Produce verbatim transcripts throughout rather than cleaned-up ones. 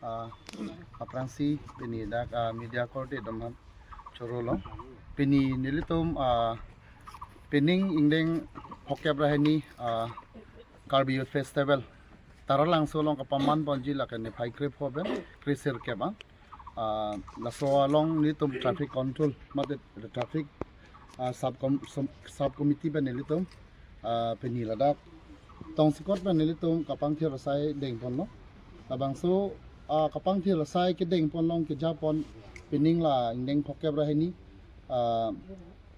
Ah, aphrangsi pini dak, ah, media korte atum aphan choro lo. Pini nelitum, ah, pining ingdeng phokep ra hini, ah, Karbi Youth Festival Taralangso along kapaman ponji lake niphai krepho pen kresirkep an. Ah, laso along nelitum traffic control, mate traffic, ah, sub com-, sub, sub committee pen nelitum, ah, pini ladak tongsekot pen nelitum kapangthir asai dengponlo. Labangso, ah, kapangthir asai kedengpon along kejapon pining la ingdeng phokep ra hini, ah,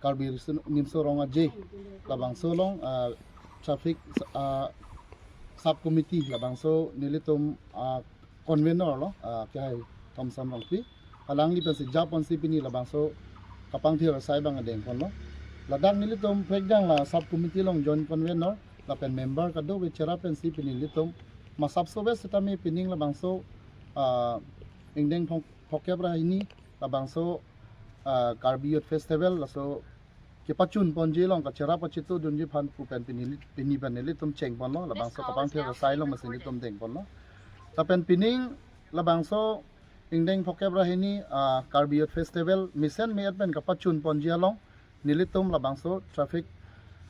Karbi Riso Nimso Rong Aje labangso along, ah, traffic, ah, sub committee labangso nelitum, ah, convener lo, ah, kehai Thomson Rongpi. Alangli pensi japonsi pini labangso kapangthir asai abang dengponlo. Ladak nelitum prekjang la sub committee along joint convener lapen member kadokave cherap pensi pini nelitum masapso ave setame pining labangso, ah, ingdeng phong-, phokep ra hini labangso, ah, Karbi Youth Festival laso kepachun ponji along kacherap kachetudunji aphan pu pen pini, pini pen nelitum chengponlo, labangso kapangthir asai along masi nelitum dengponlo. Lapen pining labangso ingdeng phokep ra hini, ah, Karbi Youth Festival mesen me-et pen kapachun ponji along nelitum labangso traffic,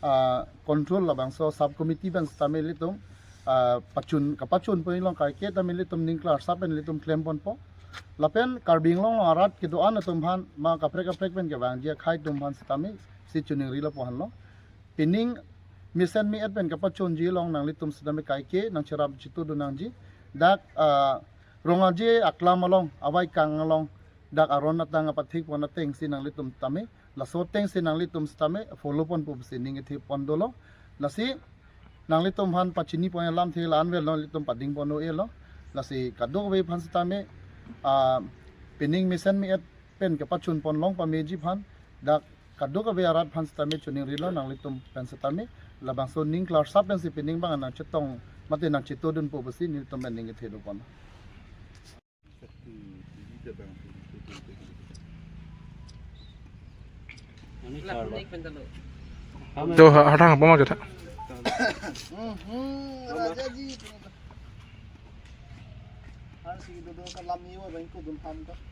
ah, control labangso sub committee pen setame nelitum, ah, pachun, kapachun pon along kaike tame nelitum ning klarsap pen nelitum klemponpo. Lapen Karbi Anglong arat kedo-an atum aphan, ma kaprek kaprek pen kevangji akhei atum aphan setame si choningrilo pu aphanlo. Pining mesen me-et pen kapachunji along nanglitum setame kaike nangcherap chetudun nangji. Dak, ah, Rong Aje aklam along, avaikang along, dak aron atang apathik pon atengsi nanglitum tame, laso atengsi nanglitum setame follow ponpo pusi ning kethe pon dolo. Lasi nanglitum aphan pachini pon alamthe la-an avelo, nelitum pading pon un-elo. Lasi kadokave aphan setame, ah, pining mesen me-et pen kapachun pon long pameji aphan, dak kadokave arat aphan setame choningrilo nanglitum pen setame, labangso ning klarsap pensi pining abang nangchetong mate nangchetudunpo pusi nelitum pen ning kethe do pon. To ha-, hatang apa mau jatha?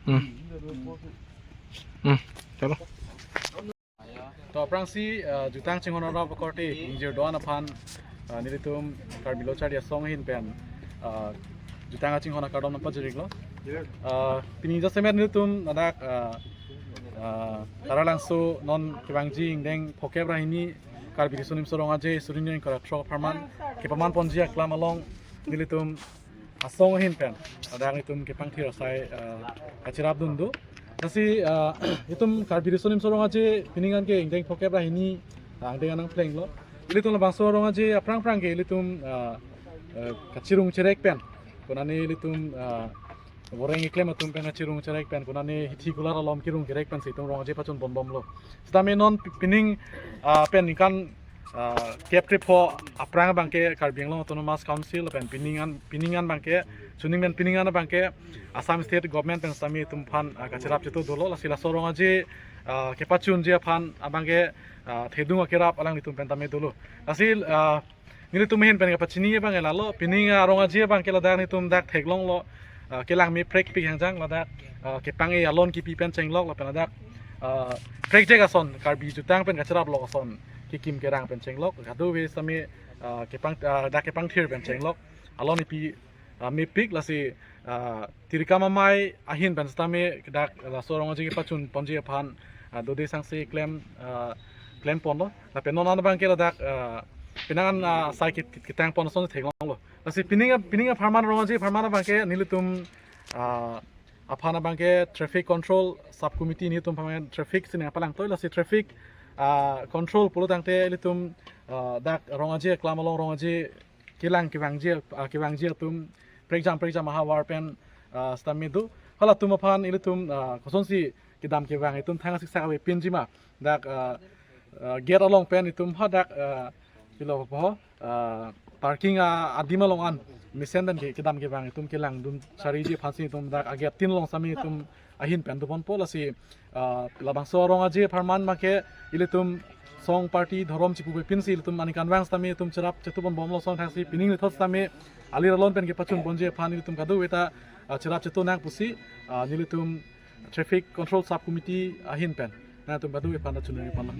Hmm. Hmm, chalo. To aphrangsi, ah, jutang chinghon arlo korte ingjir do-an aphan, ah, nelitum Karbi Lo Charli Asong ahin pen, ah, jutang chinghon akardom nangpajirlo. Ah, pini jasemet nelitum ladak, ah, ah, Taralangso non kevangji ingdeng phokep ra hini Karbi Riso Nimso Rong Aje suri hini ingkoi ra throk apharman kepaman ponji aklam along nelitum asong ahin pen ladak nelitum kepangthir asai, ah, kacherapdun do. Lasi, ah, itum Karbi Riso Nimso Rong Aje pining an ke ingdeng phokep ra hini, ah, angdeng an nangplenglo. Ilitum labangso Rong Aje aphrang aphrang ke ilitum, ah, eh, kachirung cherek pen, konane ilitum, ah, boreng keklem atum pen kachirung cherek pen, konane hithi kular alom kirung kerek pensi itum Rong Aje pachun ponbomlo. Setame non pi-, pining, ah, pen ningkan, ah, kep krepho aphrang abangke Karbi Anglong Autonomous Council pen pining an, pining an abangke, chuning pen pining an abangke Assam State Government pen setame itum aphan, ah, kacherap chetu dolo. Lasi laso Rong Aje, ah, kepachunji aphan abangke, ah, thedung akerap alanglitum pen tame dolo. Lasi, ah, nelitum ahin pen kapachini abang lalo, pining, ah, Rong Aje abangke ladak nelitum dak theklonglo, ah, kelang me prekpik hangjang ladak, ah, kepang-e alon kipi pen chenglok lapen ladak, ah, prekjak ason Karbi jutang pen kacherap lok ason kekim kerang pen chenglok, kadokave setame, ah, kepang, ah, dak kepangthir pen chenglok, alon kipi, ah, mepik. Lasi, ah, Tirikam Amei ahin pen setame dak laso Rong Aje kepachun ponji aphan, ah, dode sangse klem, ah, klem ponlo. Lapen non an abangke ladak, ah, penang, ah, asai kit-, kit-, ketang pon ason theklonglo. Lasi pining, pining apharman Rong Aje apharman abangke nelitum, ah, aphan abangke traffic control sub committee nelitum aphan traffic si nangpalangtoi. Lasi traffic, ah, control pulo tangte ilitum, ah, dak Rong Aje aklam along Rong Aje kelang kevangji, ah, kevangji atum prekjam prekjam ahavar pen, ah, setame do. Halatum aphan ilitum, ah, kosonsi kedam kevang itum thang siksak avepinji ma. Dak, ah, ah, gate along pen itum hadak, ah, pilo po, ah, parking, ah, adim along an mesen pen ke-, kedam kevang itum kelangdun chariji aphansi itum dak a-gate tin along setame itum ahin pen doponpo. Lasi, ah, labangso Rong Aje apharman abangke ilitum song party dhorom chipu avepinsi ilitum aningkanvang setame itum cherap chetu ponbomlo. Song thangsi pining nithot setame alir alon pen kepachun ponji aphan ilitum kadokave ta ah, cherap cheto nang pusi, ah, nelitum Traffic Control Sub Committee ahin pen nangtum kadokave aphan choningri ponlo.